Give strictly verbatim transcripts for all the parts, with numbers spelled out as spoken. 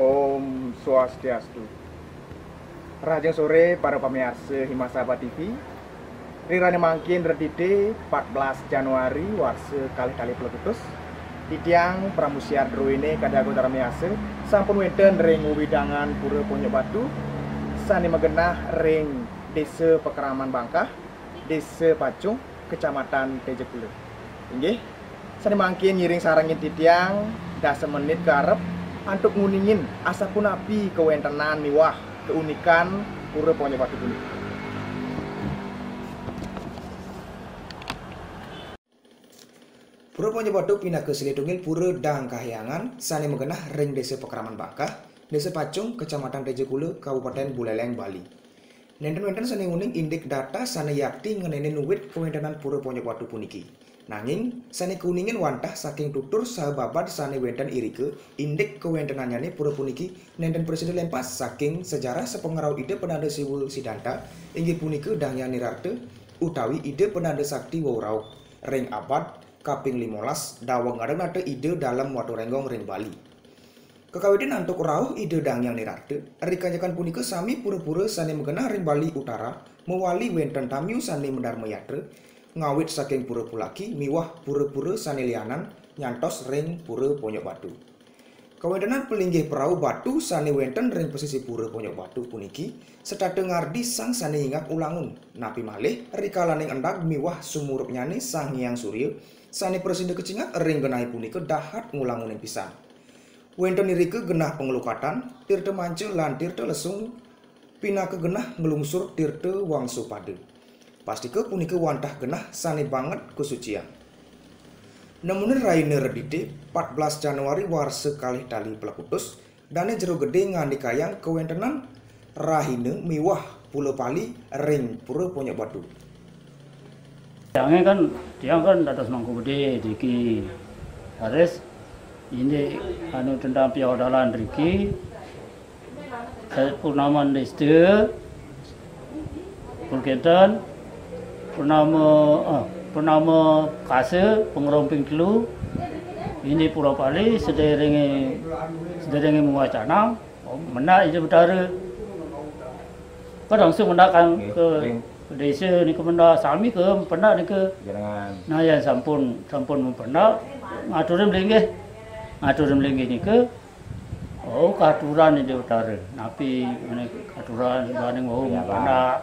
Om Swastiastu. Rahajeng sore para pamiarsa Himasaba T V. Ring rahina mangkin Redité empat belas Januari warsa kalih tali pelekutus, titiang Pramusiar druéné kadi agung daramiasa sampun wénten ring wewidangan Pura Ponyok Batu sané magenah ring Désa Pakraman Bangkah, Désa Pacung, Kecamatan Tejekula. Inggih, sané mangkin ngiring sarengin titiang dasa menit ka arep antuk nguningin asapunapi kawéntenan miwah keunikan Pura Ponyok Batu punika. Pura Ponyok Batu pinaka silih tunggil pura dang kahyangan sané magenah ring Désa Pakraman Bangkah, Désa Pacung, Kecamatan Tejekula, Kabupatén Buléléng, Bali. Nénten wénten sané uning indik data sané yakti ngenénin wit kawéntenan Pura Ponyok Batu puniki. Nanging, sané kauningin wantah saking tutur saha babad sané wénten irika indik kawéntenannyané pura puniki nénten prasida lémpas saking sejarah sapangrauh Ida Penanda Siwa Sidanta, inggih punika Dang Hyang Nirartha utawi Ida Penanda Sakti Wau Rauh ring abad kaping limolas daweg ngadeg nata Ida Dalem Waturénggong ring Bali. Kakawitin antuk rauh Ida Dang Hyang Nirartha, rikanjekan punika sami pura-pura sané magenah ring Bali Utara mawali wénten tamiu sané madarma yatra, ngawit saking Pura Pulaki miwah pura-pura sané lianan nyantos ring Pura Ponyok Batu. Kawéntenan palinggih prau batu sané wénten ring pasisih Pura Ponyok Batu puniki setata ngardi sang sané nyingak ulangun, napi malih rikalaning endag miwah sumurupnyané Sang Hyang Surya sané prasida kacingak ring genahé punika dahat ngulangunin pisan. Wénten irika genah panglukatan, tirta manca lan tirta lesung pinaka genah nglungsur tirta wangsupada. Pastika punika wantah genah sané banget kasucian. Nemunin rahina Redité, empat belas Januari warsa kalih tali plekutus, Dané Jero Gedé ngandikayang kawéntenan rahina miwah pula pali ring Pura Ponyok Batu. Tiangé kan, tiang kan dados Mangku Gedé driki. Raris indik anu tentang piawadalan driki, eh, purnaman desta, pun kénten, purnama, eh, purnama kasa, pangrauh ping telu, indik pura pali, sadéréngé, sadéréngé mawacanang, oh, mendak Ida Betara. Kan langsung mendak kan nggih, ke ring. Ke desa nika mendak, sami ke pendak nika. Jenengan. Nah, ya sampun, sampun mempendak, ngaturin melinggih. Ngaturin melinggih nika, oh, katuran Ida Betara. Napi mené katuran, baning wau ya, Bang. Pendak.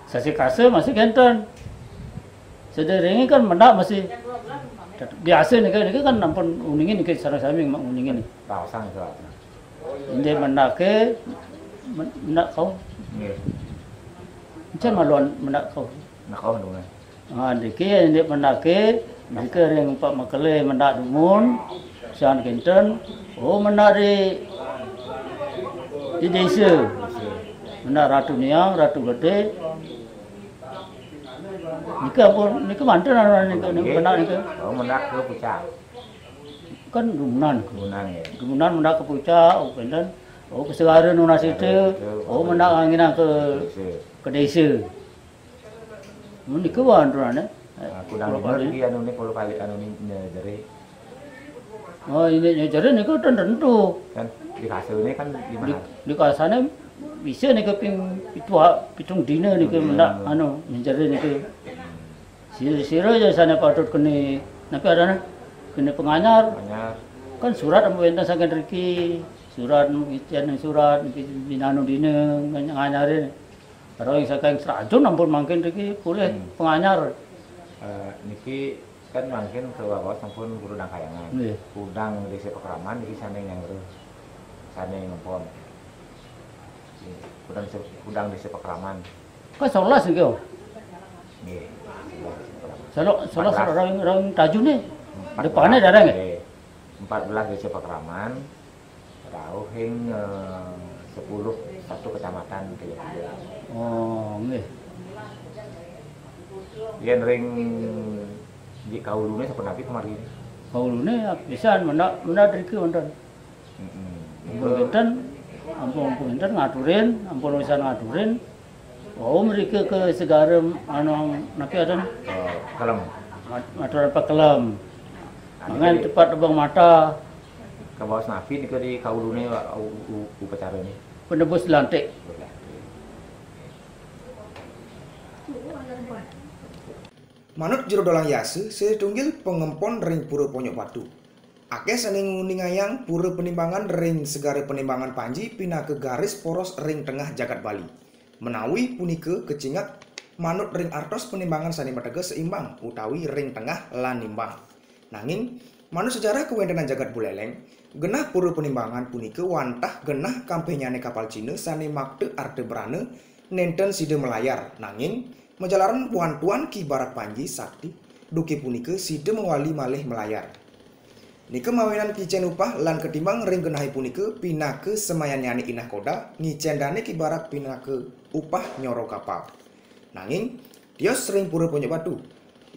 Sasi kasa masih kénten. Sadéréngé kan mendak masih. Biasa nika, nika kan ampun uningin nika sareng sami uningin. Raosang itu. Indik mendaké, men-, mendak kau. Nggih. Encén maluan mendak kau. Mendak kau dong. Ah, driki indik mendaké, driki ring Pak Makele mendak dumun, pisan kénten. Oh, mendak di, di desa. Mendak Ratu Niang, Ratu Gedé. Nika ampun, nika manten anu nika, nika nggih. Mendak nika. Oh, mendak ke pucak. Kan dumunan. Dumunan, ya. Dumunan mendak ke pucak, oh, kénten. Oh, ke segara nunas itu. Segara itu. Oh, mendak nganginang ke, ke desa. Ke desa. Menika wanturané. Nah, kudang pura pali. Di anu nih, pura pali anu nih, Nyai Jero. Oh, ini Nyai Jero nika ten tentu. Kan di kasane kan di, di mana? Di kasane bisa nika ping pitu, pitung dina nika. Hmm. Mendak anu, Nyai Jero nika. Sira-sira ya sane patut kene, napi arane? Kene penganyar. Penganyar. Kan surat ampun wenten saking riki, surat, icen surat, niki dinanu dina nganyarin. Karo ing saking Srajun ampun mangkin riki polih. Hmm. Penganyar. Eh, niki kan mangkin ke bawah sampun Guru Dangkayangan. Nggih. Kudang Desa Pakraman niki sane nyanggra, sane ngempon. Nggih. Kudang Desa, kudang Desa Pakraman. Kan sebelas niki, oh. Nggih. Sebelas Desa Pakraman. Selo, sebelas empat belas. Orang, orang Tajune. Empat belas. Depane darang, ya? Nggih. Empat belas Desa Pakraman. Rauhing, eh, sepuluh, satu kecamatan, gitu. Oh, nggih. Yen ring di kaulune sapunapi pamargine? Kaulune pisan mendak, mendak riki wonten. Mm-mm. Ampun kinten, ampun, ampun kinten ngaturin, ampun wisan ngaturin. Oh, mriki ke segara anu napi adan? Eh, Kelem. Mat-, maturan Pak Kelem. Anu mangan tadi tepat Lebeng Mata. Kabaos napi nika di kaulune u-, u-, upacarane? Penebus lantik. Manut Jero Dolang Yasa, satunggil pangempon ring Pura Ponyok Batu. Akeh sane nguningayang Pura Penimbangan ring Segara Penimbangan Panji pinaka garis poros ring tengah jagat Bali. Menawi punika kacingak manut ring artos penimbangan sane mateges seimbang utawi ring tengah lan nimbang. Nanging, manut sejarah kawentenan jagat Buleleng, genah Pura Penimbangan punika wantah genah kampihnyane kapal Cina sane makta arta brana nenten sida malayar, nanging majalaran bantuan Ki Barak Panji sakti, duke punika sida mawali malih malayar. Nika mawinan kicen upah lan katimbang ring genahe punika pinaka semayannyane Inah Koda, ngicen dane Ki Barak pinaka upah nyoro kapal. Nanging, tios ring Pura Ponyok Batu.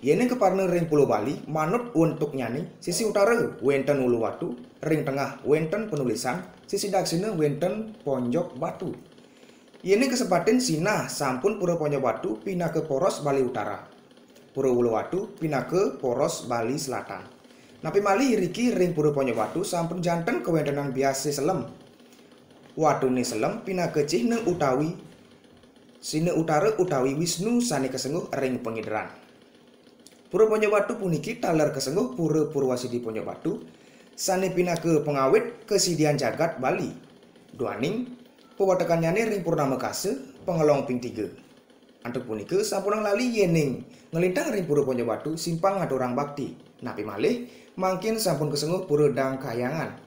Yene kaparna ring Pulo Bali, manut wentuknyane, sisi utara wenten Ulu Watu, ring tengah wenten Penulisan, sisi daksina wenten Ponjok Batu. Yene kasepatin sinah sampun Pura Ponyok Batu pinaka poros Bali Utara. Pura Ulu Watu pinaka poros Bali Selatan. Napi malih iriki ring Pura Ponyok Batu sampun janten kawentenan biase selem. Watune selem pinaka cihna utawi sina utara utawi Wisnu sane kasengguh ring pangideran. Pura Ponyok Batu puniki taler kasengguh Pura Purwasidi Ponyok Batu, sane pinaka pangawit kasidian jagat Bali. Duaning pawatekannyane ring purnama kasa, pangelong ping tiga. Antuk punika sampunang lali yening nglintang ring Pura Ponyok Batu simpang ngaturang bakti. Napi malih, mangkin sampun kasengguh Pura Dangkayangan.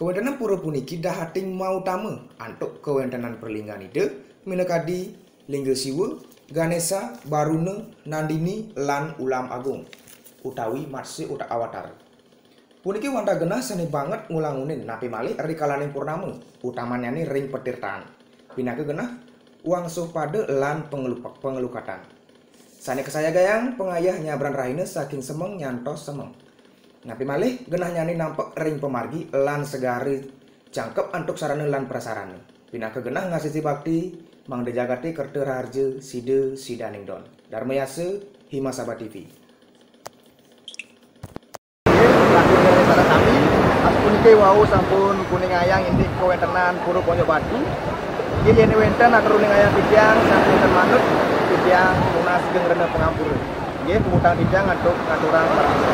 Kawentenan pura puniki dahating mautama antuk kawentenan pralinggan Ida, minakadi Lingga Siwa, Ganesa, Baruna, Nandini, lan Ulam Agung, utawi Matsya Uta-, Awatara. Puniki wantah genah sane banget ngulangunin napi malih rikalaning purnama, utamannyane ring patirtaan. Pinaka genah wangsuh pada lan pangelup-, pangelukatan. Sane kasayagayang pangayah nyabran rahina saking semeng nyantos semeng. Napi malih genahnyane nampek ring pamargi lan segara jangkep antuk sarana lan prasarana. Pinaka genah ngasisi bakti, mangda jagate kerta raharja sida sidaning don. Darma Yasa, Hima Sabha T V. Nggih, saking sareng sami, asapuniki wau sampun kuningayang indik kawentenan Pura Ponyok Batu. Nggih, yen wenten atur uningayang titiang sampun wenten manut, titiang nunas geng rena pangampura. Nggih, puputang titiang antuk ngaturang parama.